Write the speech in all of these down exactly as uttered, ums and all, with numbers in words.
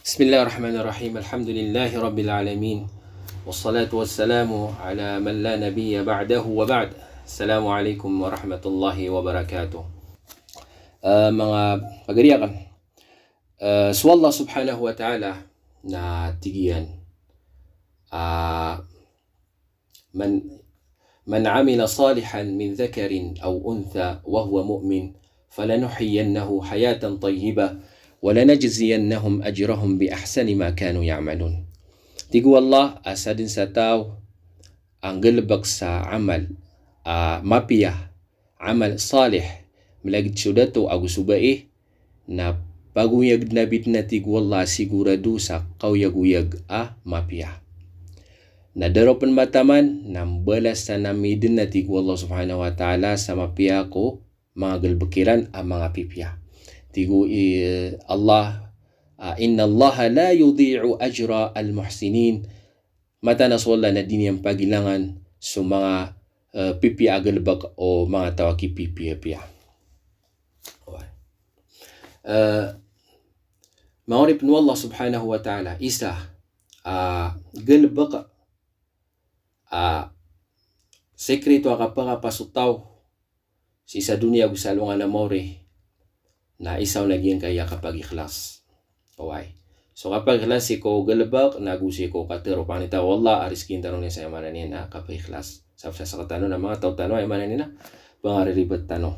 Bismillahirrahmanirrahim. Alhamdulillahi Rabbil Alamin. Wassalatu wassalamu ala man la nabiyya ba'dahu wa ba'd. Assalamu alaikum warahmatullahi wabarakatuh. Eh, manga pagari akn. Eh, so Allah subhanahu wa ta'ala na tig iyan, ah, "Man, man amila salihan min dhakarin aw untha wa huwa mu'min, falanuhyiyannahu hayatan tayyibah, wa lanajziyannahum ajrahum bi ahsani ma kanu ya'malun." Tig o Allah, a sadn sa taw a nggalbk sa amal a mapiya, amal salih, mlagid so dato ago so bai, na pagoyagn ami dn, a tig o Allah, a sigorado sa kaoyagoyag a mapiya. Na da roo pn mataman, na mbalasan ami dn, a tig o Allah subhanahu wa ta'ala, sa mapiya ko manga galbk iran a manga pipiya. Tig o, eh, Allah, ah, "Innallaha la yudhi'u ajra al-muhsinin." Mataan a so Allah na di niyan pagilangan so manga, eh, pipiya a galbk o manga taw a kipipiyapiya. Oway. Eh, manga oripn o Allah subhanahu wa ta'ala, isa, ah, galbk, ah, sekreto a kapakapasok o taw sii sa doniya ago sa alongan a maori, na isa on na giyangkaya kapagikhlas. Oway. So kapagikhlas sii ko galbk, na go sii ko katharo, pangni ta o Allah a rizkiin tano niyan sa aya maana niyan na kapagikhlas. Sabap sa sktano na manga taw tano, aya maana niyan na pangariribat tano.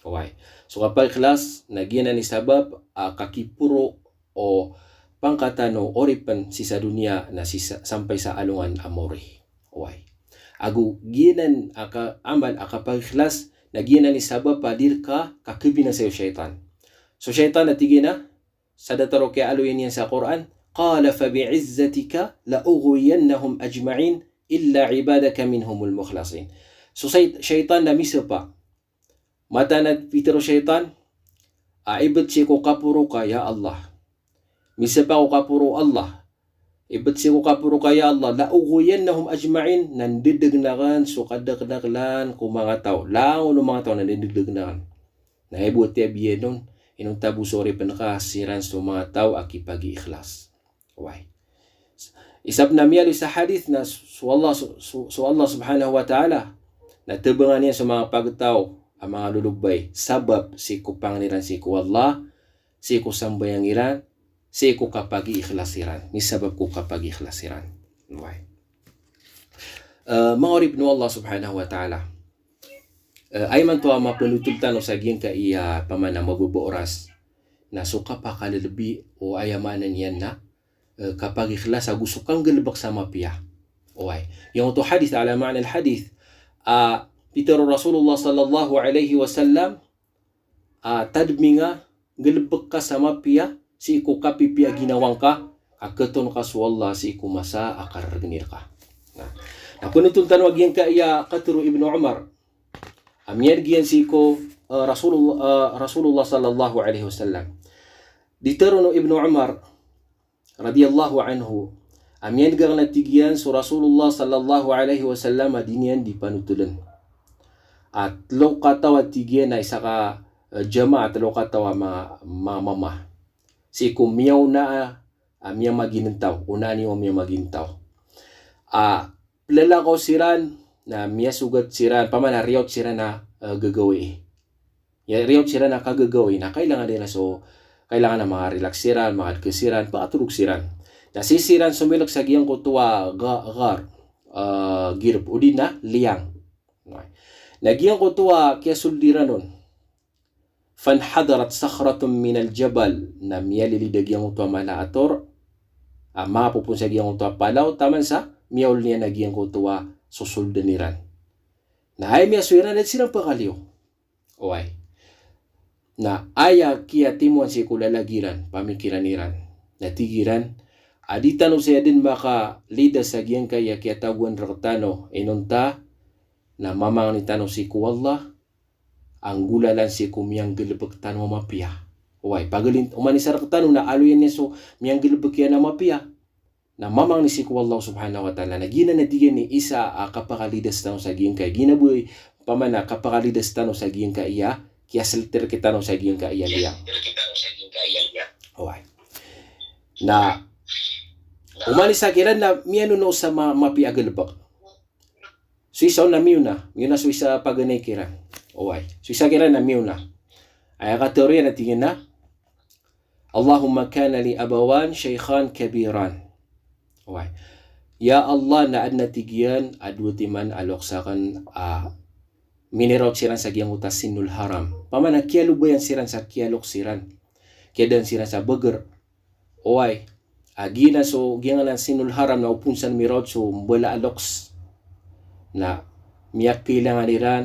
Oway. So kapagikhlas, na giyanan i sabap a kakiporo o pangkatan o oripn sii sa doniya na sii sa, sampay sa alongan a maori. Oway. Ago giyanan a ka-, amal a kapagikhlas, na giyanan i sabap a di rka kakhabinasai o shaytan. So shaytan na tig iyan a, sa datar o kiyaaloya niyan sa Qur'an, qala, "Fa bi'izzatika la ughwiyannahum ajma'in illa ibadaka minhumul mukhlasin." So say-, shaytan na misapa. Mataan a pitharo o shaytan, a ibt sii ko kaporo ka, ya Allah. Misapa ko kaporo o Allah. Ibt sii ko kaporo ka, ya Allah, "La ughwiyannahum ajma'in," na ndadagn akn so kadakdaklan ko manga taw. Langon o manga taw na ndadagn akn. Na aya bo a tiyabiyan on, inonta bo so oripn ka siran so manga taw a kipagiikhlas. Oway. Isa pn a miyaaloy sa hadith na so Allah, so, so, so Allah subhanahu wa ta'ala na tabangan iyan so manga pagtaw a manga lolobay, sabap sii ko pangni ran sii ko Allah, sii ko sambayang iran, sii ko kapagiikhlas iran, misabap ko kapagiikhlas iran. Oway. Eh, manga oripn o Allah subhanahu wa ta'ala. Eh, aya imanto a mapnotol tano sa giyangkaya pamana mababa oras, na so kapakalbi o aya maana niyan na, eh, kapagikhlas ago so kanggalbk sa mapiya. Oway. Giyangkoto a hadith, ala ma'na al-hadith. Ah, pitharo o Rasulullah sallallahu alaihi wasallam, ah, tadmi nga, nggalbk ka sa mapiya sii ko kapipiya a ginawa ngka, a khaton ka so Allah sii ko masa a karargn rka. Na, na pnotol tano a giyangkaya katharo o Ibnu Umar a miyadg iyan sii ko, eh, Rasulullah, eh, Rasulullah sallallahu alaihi wasallam. Dii tharoon o Ibnu Umar radiyallahu anhu a miyadg akn a tig iyan so Rasulullah sallallahu alaihi wasallam a di niyan dii panotoln a tlo kataw a tig iyan a isa ka, eh, jamaah, tlo kataw a ma-, ma-, mama. Sii ko miyaona a, a miyamagintaw, onaan iyo a miyamagintaw. A plalakaw siran, na miyasogat siran, pamana riyaot siran a, eh, gagawii. Iya, riyaot siran a kagagawii, na kailangan iran so, kailangan a makarelax siran, makadka siran, pakatorog siran. Na sii siran somilk sa giyangkoto a ga-, ghar, eh, girb, odi na liyang. Na giyangkoto a kiyasold iran on. Fanhadarat sakhratun minal jabal, na miyalilid a giyangkoto a mala a tor a mapopon sa giyangkoto a palaw, taman sa miyaoln iyan a giyangkoto a sosoldn iran. Na aya miyasoy iran na di siran pakaliyo. Oway. Na aya kiyatimoan sii ko lalag iran, pamikiran iran, na tig iran a di tano saya dn makalidas sa giyangkaya kiyatagoan rktano inonta na mamangni tano sii ko Allah a nggolalan sii ko miyanggalbk tano a mapiya. Oway, pagalin, oman isa rktano na aloyan iyan so miyanggalbk iyan a mapiya, na mamangni sii ko Allah subhanahu wa ta'ala. Na giyanan a tig iyan i isa a kapakalidas tano sa giyangkaya, giya bo i pamana kapakalidas tano sa giyangkaya, kiyaslter rktano sa giyangkaya liyang. Oway. Na oman i isa kiran na miyaona o sa ma-, mapiya a galebek. So isa on na miyona, miyona so isa paganay kiran. Oway. So isa kiran na miyona. Aya katharo iyan na tig iyan a, "Allahumma kana li abawan shaykhan kabiran." Oway. Ya Allah, na aden a tig iyan a dowa timan a loks aken a miniraot siran sa giyangkoto a sinnul haram. Pamana kiyalobayan siran sa kiyaloks iran. Kiyadaan siran sa beger. Oway, a giyanan so, giyanan a sinnul haram na opama san miraot so mbala a loks. Na miyakailangan iran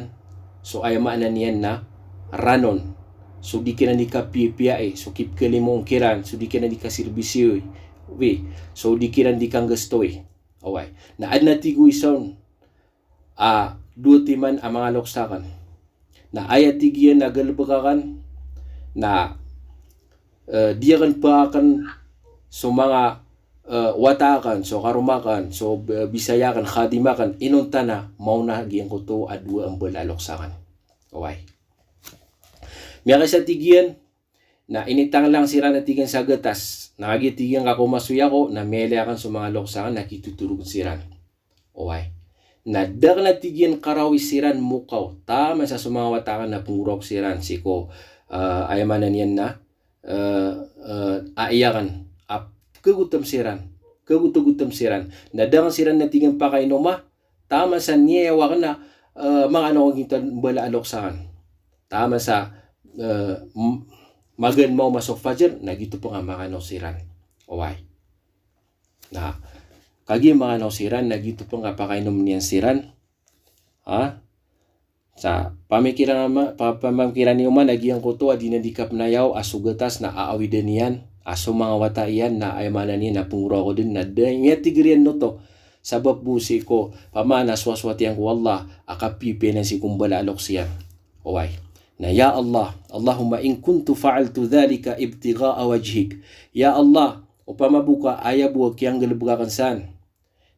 so aya maana niyan na ranon. So di kiran di kapiyapiyai, so kipkalimoon kiran, so di kiran di kasirbisiyoy. Wi, so di kiran di kanggastoy. Oway. Na aden a tig o isa on a dowa timan a manga loks aken. Na aya tig iyan a galebek aken, na, eh, di aken paken so manga, eh, wata aken, so karoma aken, so, eh, bisaya aken, khadim aken, inonta na maona giyangkoto a dowa a mbala a loks aken. Oway. Miyakaisa tig iyan, na initanglang siran a tig iyan sa gatas. Na kagiya tig iyan ka komasoy ako, na miyailay aken so manga loks aken, na kitotorogen siran. Oway. Na da aken a tig iyan karawi siran mokaw. Taman sa so manga wata aken na penggoraok siran sii ko, eh, aya maana niyan na, eh, eh, aya aken a kegotem siran. Kegotegotem siran. Na da aken siran a tig iyan pakainoma. Taman sa niyayaw aken na, eh, manga ano ko giyangkoto a mbala a loks aken. Taman sa, eh, m-, magaan maoma so fajar, na giyoto pen a manga ano siran. Oway. Na kagiya manga ano siran, na giyoto pen a pakainom iyan siran. Ha? Sa pamikiran ama, pa-, pamikiran iyo man a giyangkoto a di niyan di kapenayaw a so gatas na aawiden iyan, a so manga wata iyan na aya maana niyan na penggoraok den na da niyan tig iyan oto. Sabap bo sii ko pamana sowasowat iyan ko Allah a kapipiya niyan sii ko mbala a loks iyan. Oway. Na ya Allah, Allahumma in kuntu fa'altu dhalika ibtigha'a wajhik. Ya Allah, opama bo ka aya bo a kiyanggalebek aken san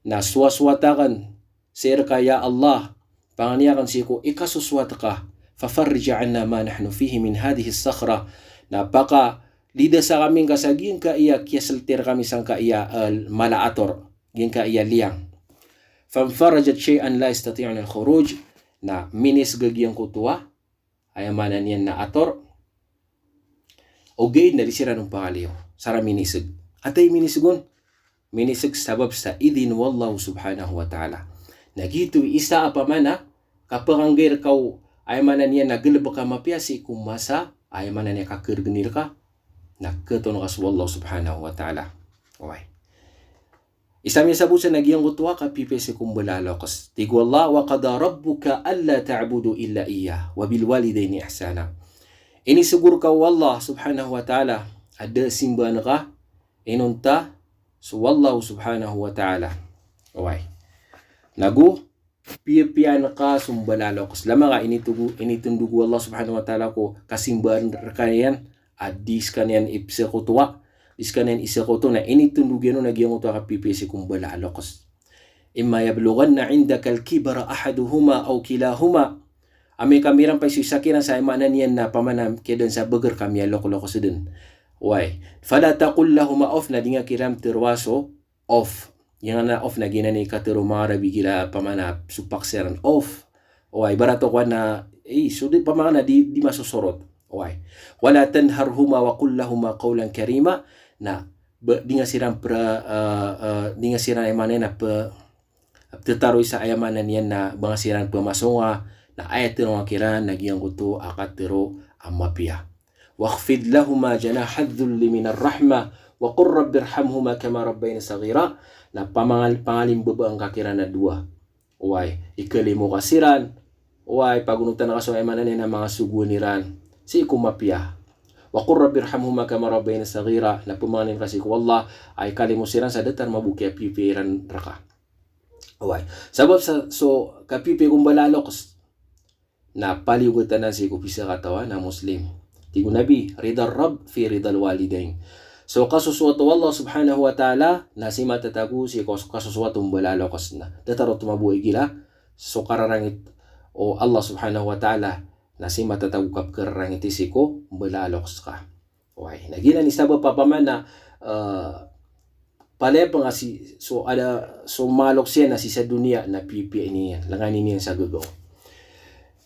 na sowasowat aken sii reka, ya Allah, pangni aken sii ko ikasosowat ka, fafarrij anna ma nahnu fihi min hadhihi as-sakhra. Na pakalidasa kami ngka sa giyangkaya kiyaselti rekami sangkaya, eh, mala a ator, giyangkaya liyang. Fanfarajat shay'an la yastati'una al-khuruj. Na miniseg a giyangkoto a aya maana niyan na ator. Ogaid na di siran on pakaliyo. Sa ra miniseg. Antaa i miniseg on? Miniseg sabap sa idin o Allah subhanahu wa ta'ala. Na giyoto i isa a pamana, kapakanggay reka o aya maana niyan na galebek a mapiya sii ko masa, aya maana niyan kakeregen reka, na ketoon ka so Allah subhanahu wa ta'ala. Oway. Isa misabotan a giyangkoto a kapipiya sii ko mbala a loks. Tig o Allah, "Wa qada rabbuka alla ta'budu illa iyyah, wa bil walidayni ihsana." Iniseguro reka o Allah subhanahu wa ta'ala a da a simbaan ka inonta so Allah subhanahu wa ta'ala. Oway. Nago piyapiyaan ka so mbala a loks. Lama ka initogo, initondog o Allah subhanahu wa ta'ala ko kasimbaan reka iyan a di sekaniyan ipesekotowa, di sekaniyan isekoto, na initondog iyan on a giyangkoto a kapipiya sii ko mbala a loks. Imma yablughanna 'indaka al-kibara ahaduhuma aw kilahuma. Amay ka mirampay so isa kiran sa aya maana niyan na pamana kiyadan sa beger ka miyalokloks den. Oway. Fala taqul lahuma uff, na di nga kiran teroa so uff. Giyangkanan a uff na giyanan i katharo o manga Arab igira pamana so paksiran. Uff. Oway, ibarat o kowan na, eh, so di pamana di, di masosorot. Oway. Wala tanharhuma wa qul lahuma qawlan karima. Na, ba, di nga siran pra, eh, eh, di nga siran aya maana niyan na pe, tetaro isa aya maana niyan na ba nga siran pemasonga, na aya tero nga kiran na giyangkoto a katharo a mapiya. Wakhfid lahuma janahadh dhulli minar rahmah, wa qur rabbirhamhuma kama rabbayani saghira. Na pamangal-, pangalimbabaan ka kiran a dowa. Oway, ikalimo ka siran. Oway, pagonotan ka so aya maana niyan na manga sogoan iran sii ko mapiya. Wa qur rabbirhamhuma kama rabbayani saghira. Na pemangnin ka sii ko Allah a ikalimo siran sa datar mabok i kapipiya iran reka. Oway. Sabap sa so kapipiya ko mbala a loks na paliogat anan sii ko pisakatawan a Muslim. Tig o Nabi, ridar rabb fi ridal walidain. So kasosowat o Allah subhanahu wa ta'ala na sii matatago sii ko kasosowat o mbala a loks na. Datar oto mabok igira so kararangit o Allah subhanahu wa ta'ala na sii matatago kapekararangiti sii ko mbala a loks ka. Oway, na giyanan i sabap a pamana, eh, palaya pn a si, so, ada, so manga loks iyan na sii sa doniya na pipiya ini iyan, lngani niyan sa gagaw.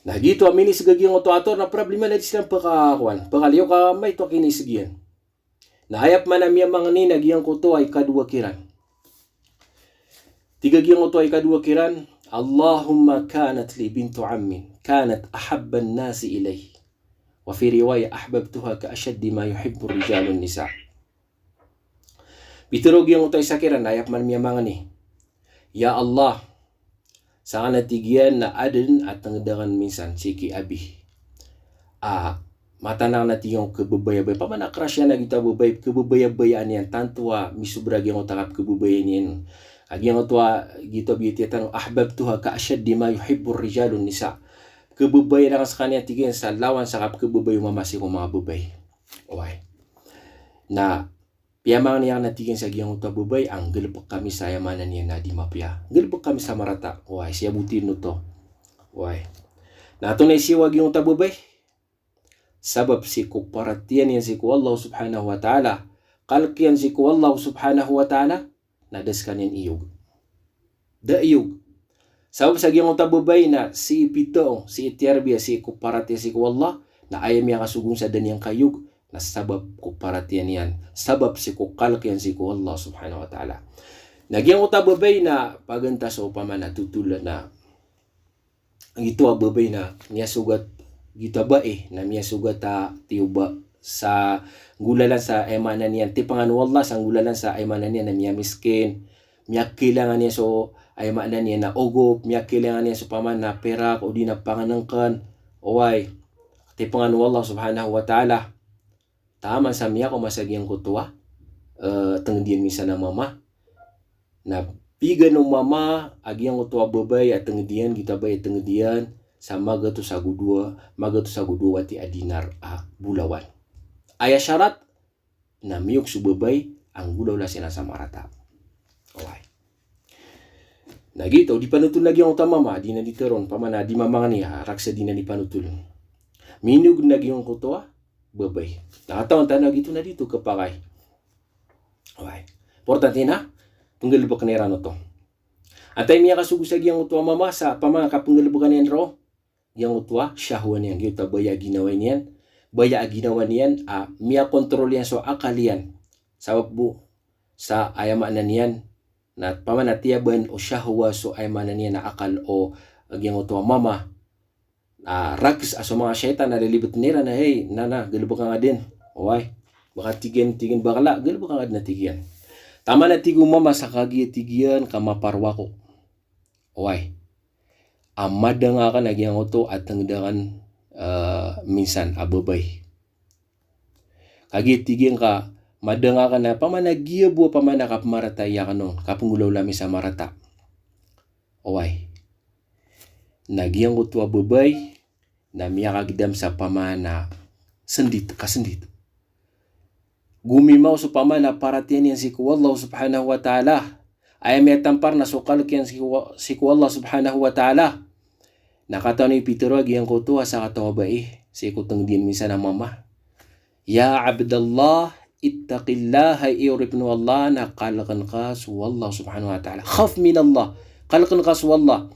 Na giyoto a minisg a giyangkoto a ator na problema na di siran pka, kowan, pkaliyo ka maito a kinisg iyan. Na aya pman a miyamangni na giyangkoto a ikadowa kiran. Tig a giyangkoto a ikadowa kiran, "Allahumma kanat li bintu ammin, kanat ahabban nasi ilayya. Wa fi riwaya, ahbabtuha ka ashaddi ma yuhibbu rijalun nisa." Pitharo o giyangkoto a isa kiran, aya pman miyamangni, "Ya Allah, sakn a tig iyan na adn a tngd akn minsan sii ki abi a mataan akn a tig iyan ko khababayabaya." Pamana crush iyan a giyoto a babay, khababayabayaan iyan, tanto a misobra a giyangkoto a kapkhababayaan iyan a giyangkoto a giyoto a biyatiya tano, "Ahbabtuha ka ashaddi ma yuhibbu rijalun nisa." Khababayaan akn skaniyan, tig iyan, sa lawan sa kapkhababaya o mama sii ko manga babay. Oway. Na piyamangni akn a tig iyan sa giyangkoto a babay a nggalbk kami sa aya maana niyan na di mapiya. Nggalbk kami sa marata. Oway, sii a botn oto. Oway. Na antonaa i siyowa a giyangkoto a babay? Sabap sii ko paratiyaya niyan sii ko Allah Subhanahu wa Ta'ala, kalk iyan sii ko Allah Subhanahu wa Ta'ala, na da skaniyan iyog. Da iyog. Sabap sa giyangkoto a babay na sii pitharo, sii tiyarbiya, sii ko paratiyaya sii ko Allah, na aya miyakasogo on sa da niyan kaiyog, na sabap ko paratiyaya niyan, sabap sii ko kalk iyan sii ko Allah Subhanahu wa Ta'ala. Na giyangkoto a babay na paganay sa opama na totol na giyoto a babay na miyasogat giyoto a bai, na miyasogat a tiyoba sa nggolalan sa aya maana niyan, tipangan o Allah sa nggolalan sa aya maana niyan na miyamiskin, miyakailangan iyan so aya maana niyan na ogop, miyakailangan iyan so opama na perak, odi na pangnngkn, oway, tipangan o Allah Subhanahu wa Ta'ala. Taman sa miyakaoma sa giyangkoto a, eh, tngd iyan minsan a mama. Na pigan o mama a giyangkoto a babay a tngd iyan, giyoto a bai a tngd iyan, sa magatos ago dowa, magatos ago dowa wati a dinar a bolawan. Aya sarat, na miyog so babay a nggolawla siran sa marata. Oway. Na giyoto, di panotol na giyangkoto a mama, di na di tharoon, pamana di mamangni, a, raksa di na di panotol. Minog na giyangkoto a babay. Na katawan tano a giyoto na di oto khapakay. Oway. Importante na pnggalbkn iran oto. Antaa i miyakasogo sa giyangkoto a mama sa pamana kapnggalbkn iyan roo, giyangkoto a shahwa niyan, giyoto a baya a ginawa niyan, baya a ginawa niyan a miyakontrol iyan so akal iyan. Sabap bo sa aya maana niyan na pamana tiyaban o shahwa so aya maana niyan na akal o giyangkoto a mama. Na rakes a so manga shaytan na lilibtn iran a, "Hey, na, na, galbka nga dn." Oway. Baka tig iyan, tig iyan bakla, "Galbka nga dn," a tig iyan. Taman a tig o mama sa kagiya tig iyan ka maparowako. Oway. A madang akn a giyangkoto a tngd akn, eh, minsan a babay. Kagiya tig iyan ka madang akn a pamana giya bo a pamana kapmarata iyan akn on, kapnggolawla mi sa marata. Oway. Na giyangkoto a babay, na miyakagdam sa pamana sndit, kasndit. Gomimaw so pamana paratiyaya niyan sii ko Allah Subhanahu wa Ta'ala. Aya miyatampar na so kalk iyan sii ko, sii ko Allah Subhanahu wa Ta'ala. Na katawan i pitharo a giyangkoto a sakataw a bai sii ko tngd iyan minsan a mama. Ya Abdallah, ittaqillaha, hay oripn o Allah, na kalkn ka so Allah Subhanahu wa Ta'ala. Khaf min Allah. Kalkn ka so Allah.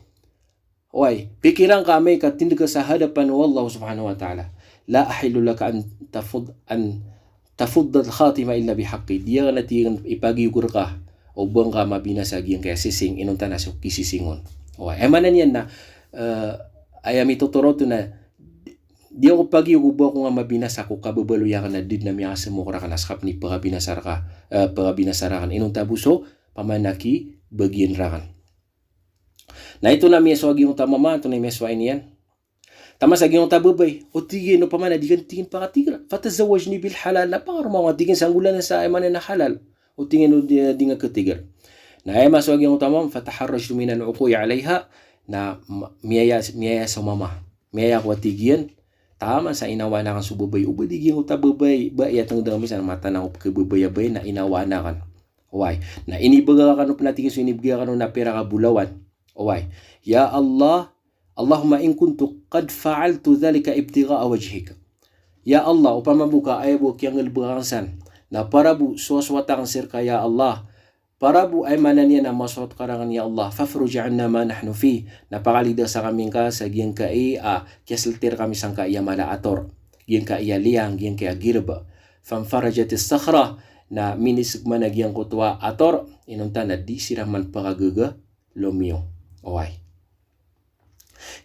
Oway, pikiran ka amay ka tindg ka sa hadapan o Allah Subhanahu wa Ta'ala. La yahillu laka an tafud-, an tafuddal khatima illa bihaqqi. Di akn a tig iyan ipagiyog rka o ba ngka mabinasa giyangkaya sising, inonta na so kisising on. Oway, aya maana niyan na, eh, aya mitotoro oto na, di ako pagiyog o ba ako nga mabinasa ko kababaloy akn a da dn a miyakasemok rakn a ska pn i pkabinasa rka, eh, pkabinasa rakn. Inonta bo so pamana kibagian rakn. Na ito na miyasowa giyangkoto a mama, ito na miyasowa iniyan. Taman sa giyangkoto a babay, o tig iyan, opama na di ka tig iyan pakatigra. Fatazawwajni bil halal, na pangaroma ako nga tig iyan sa nggolalan sa aya maana niyan na halal. O tig iyan o di, di nga khatigra. Na aya masowa giyangkoto a mama, fataharrajtu min al-wuqu'i alayha, na ma-, miyaya, miyaya so mama. Miyaya ako a tig iyan, taman sa inawaan akn so babay. O ba di giyangkoto a babay, ba aya tngd akn minsan a mataan ako pkhababayabaya na inawaan akn. Oway. Na inibgay akn o pn a tig iyan so inibgay akn o na pirak a bolawan. Oway. Ya Allah, Allahumma in kuntu qad fa'altu dhalika ibtigha'a wajhika. Ya Allah, opama bo ka aya bo a kiyanggalbk akn san Na para bo sowasowat akn sii rka ya Allah. Para bo, aya maana niyan na masowat ka rakn ya Allah. Fafruj anna ma nahnu fih. Na pakalidasa kami ngka sa giyangkai a kiyaslti rkami sangkai a mala a ator. Giyangkai a liyang, giyangkai a girb. Fanfarajatis sakhrah. Na minisg man a giyangkoto a ator. Inonta na di siran man pakagaga lomiyo. Oway.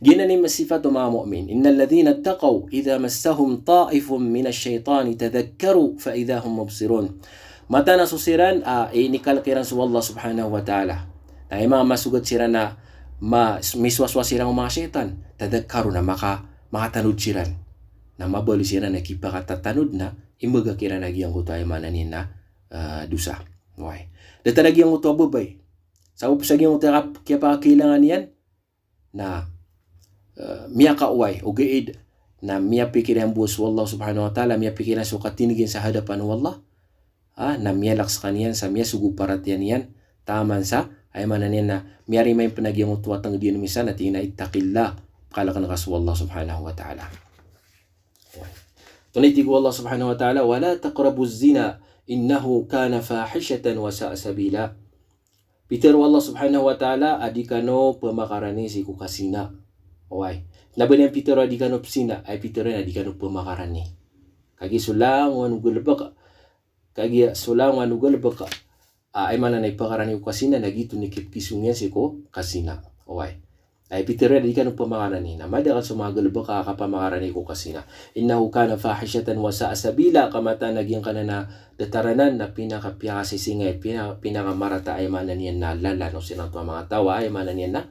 Giyanan i masipat o manga mu'min. Innal ladhina ittaqaw idha massahum ta'ifun minash shaytani tadhakkaru fa idha hum mubsirun. Mataan a so siran a inikalk iran so Allah subhanahu wa ta'ala. Na aya manga masogat siran na ma-, misowasowat siran o manga shaytan. Tadhakkaru na maka-, makatanod siran. Na mabaloy siran a kipakatatanud na imbagak iran a giyangkoto a aya maana niyan na, eh, dosa. Oway. Datar a giyangkoto a babay. Sabap sa giyangkoto a kap-, kiyapakailangan iyan, na, eh, miyakaoway, ogaid na miyapikir iyan bo so Allah subhanahu wa ta'ala, miyapikir iyan so katindg iyan sa hadapan o Allah. Ah, na miyalak skaniyan sa miyasogo paratiyaya niyan, taman sa, aya maana niyan na miyarima iyan pn a giyangkoto a tngd iyan misan, na tig iyan a ittaqillah, kalkn ka so Allah subhanahu wa ta'ala. Antonaa i tig o Allah subhanahu wa ta'ala, wala taqrabuz zina, innahu kana fahishatan wa sa'a sabila. Pitharo o Allah subhanahu wa ta'ala a di kano pmakarani sii ko kazina. Oway. Na ba niyan pitharo a di kano pzina, aya pitharo iyan a di kano pmakarani. Kagiya so langowan o galbk, kagiya so langowan o galbk, ah, aya maana na ipakarani ko kazina, na giyoto i kipkisong iyan sii ko kazina. Oway. Aya pitharo iyan a di kano pmakarani. Na madakl so manga galbk a kapamakarani ko kazina. Innahu kana fahishatan wa sa'a sabila, ka mataan a giyangkanan a datar anan na pinakapiyakasisingay, pina-, pinakamarata a aya maana niyan na lalan o siran oto a manga taw a aya maana niyan na,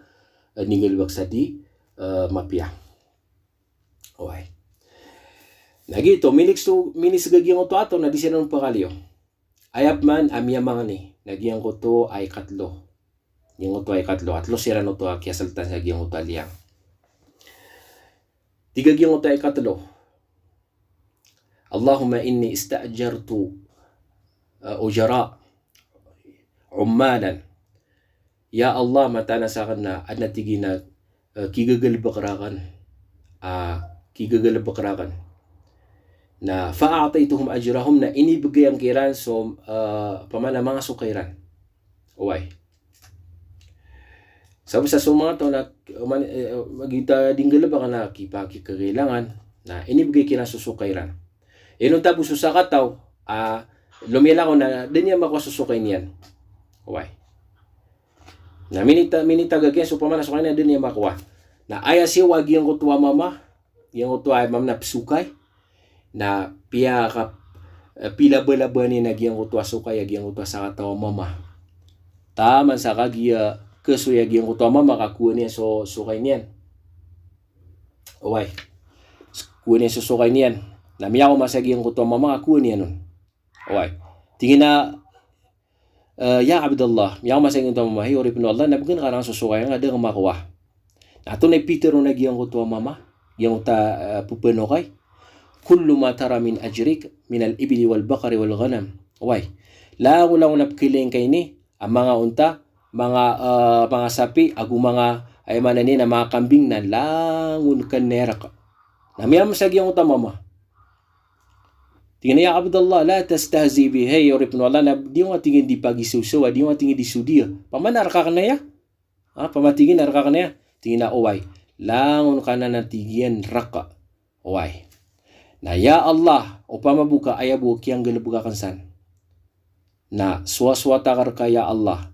eh, ninggalbk sa di, eh, mapiya. Oway. Na giyoto, minisg so, minisg a giyangkoto a ator na di siran pakaliyo. Aya pman a miyamangni, na giyangkoto a ikatlo. Giyangkoto a ikatlo, a tlo siran oto a kiyasltan sa giyangkoto a liyang. Tig a giyangkoto a ikatlo, Allahumma inni ista'jartu, uh, ujara, ummalan. Ya Allah, mataan a sakn na adn a tig iyan a, eh, kigagalbk rakn. Ah, kigagalbk rakn. Na fa a'taytuhum ajrahum, na inibgay akn kiran so, eh, pamana manga soka iran. Oway. Sabap sa so manga taw na, man, eh, giyoto a di nggalbk na kipa-, kikakailangan. Na inibgay kiran so soka iran. Inonta bo so sakataw, ah, lomiyalakaw na da niyan makowa so soka iyan. Oway. Na minita-, minitagak iyan so pamana soka iyan a da niyan makowa. Na aya siyowa a giyangkoto a mama, giyangkoto a mama na psokay, na piyaka-, eh, pilabalaba niyan a giyangkoto a sokay a giyangkoto a sakataw a mama. Taman sa kagiya kesoy a giyangkoto a mama ka kowa niyan so sokay niyan. Oway. Kowa niyan so sokay niyan. Na miyaoma sa giyangkoto a mama ka kowa niyan on. Oway. Tig iyan a, eh, ya Abdallah, miyaoma sa giyangkoto a mama, hay oripn o Allah, na bgan ka rakn so sokay angka da ngka makowa. Na antonaa i pitharo a giyangkoto a mama, giyangkoto a, eh, pphanoki. Kullu ma tara min ajrik, minal ibli wal baqari wal ghanam. Oway. Langolangon a pkhailay ngka ini, a manga onta, manga, eh, manga sapi, ago manga, aya maana niyan a manga kambing na langon ka niyan rk. Na miyaoma sa giyangkoto a mama. Tig iyan a, ya Abdallah, la tastahzi bi, hay oripn o Allah, na di ngka tig iyan di pagisowsowa, di ngka tig iyan di sodiya. Pamana rk akn aya. Ah, pamana tig iyan a rk akn aya. Tig iyan a oway. Langon ka nan a tig iyan rk. Oway. Na ya Allah, opama bo ka aya bo kiyanggalbk akn san. Na sowasowat akn rka ya Allah.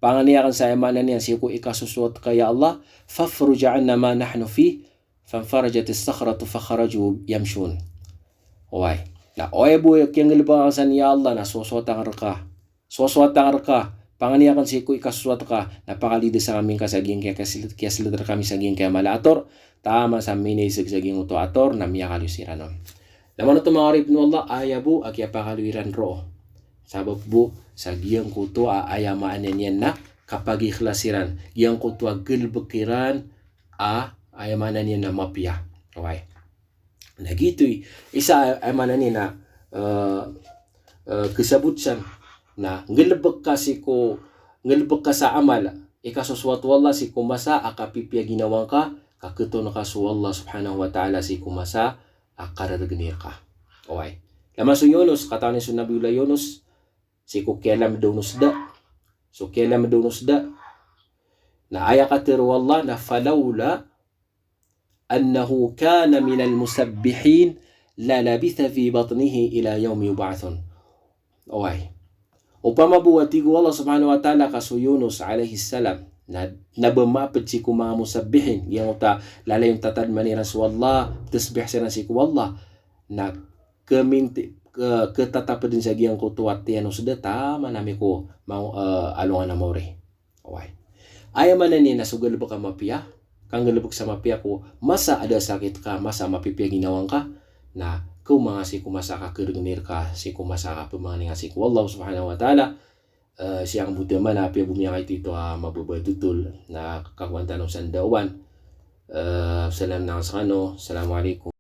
Pangni akn sa aya maana niyan sii ko ikasosowat ka ya Allah, fafruj anna ma nahnu fih, fanfarajatis sakhratu fakharaju yamshun. Oway. Na aya bo kiyanggalbk akn san ya Allah, na sowasowat akn rka. Sowasowat akn rka. Pangni akn sii ko ikasosowat ka, na pakalidasa kami ngka sa giyangkaya kiyaslt-, kiyaslt rkami sa giyangkaya mala a ator, taman sa minisg sa giyangkoto a ator, na miyakaliyo siran on. Na manoto manga oripn o Allah, aya bo a kiyapakaliyo iran roo. Sabap bo sa giyangkoto a aya maana niyan na kapagikhlas iran. Giyangkoto a galbk iran a aya maana niyan na mapiya. Oway. Na giyoto i isa a aya maana niyan na, eh, eh, kasabot san na nggalbk ka sii ko, nggalbk ka sa amal, ikasosowat o Allah sii ko masa a kapipiya ginawa ngka, ka khatoon ka so Allah subhanahu wa ta'ala sii ko masa a karargn rka. Oway. Lama so Yunus, katawan iyan so Nabiyullah Yunus, sii ko kiyalamd o Yunus da. So kiyalamd o Yunus da. Na aya katharo o Allah na, "Falawla annahu kana minal musabbihin lalabitha fi batnihi ila yawmi yub'athun." Oway. Opama bo a tig o Allah subhanahu wa ta'ala ka so Yunus alayhis salam na, na ba maapd sii ko manga musabbihin, giyangkoto a lalayon tatadman iran so Allah, tasbih siran sii ko Allah, na kaminti, ka, katatapd dn sa giyangkoto a tiyanos da taman a miko, ma, eh, alongan a maori. Oway. Aya maana niyan na so galbk a mapiya, kanggalbk sa mapiya ko masa a da a sakit ka, masa a mapipiya a ginawa ngka, na kaoma nga sii ko masa a kakargn rka sii ko masa a kapmangni nga sii ko Allah subhanahu wa ta'ala. Eh, sii angkoto man a piya bo miyakaito a mababa a totol, na kakowan tano san da owan. Eh, salam na skano. Assalamu alaikum.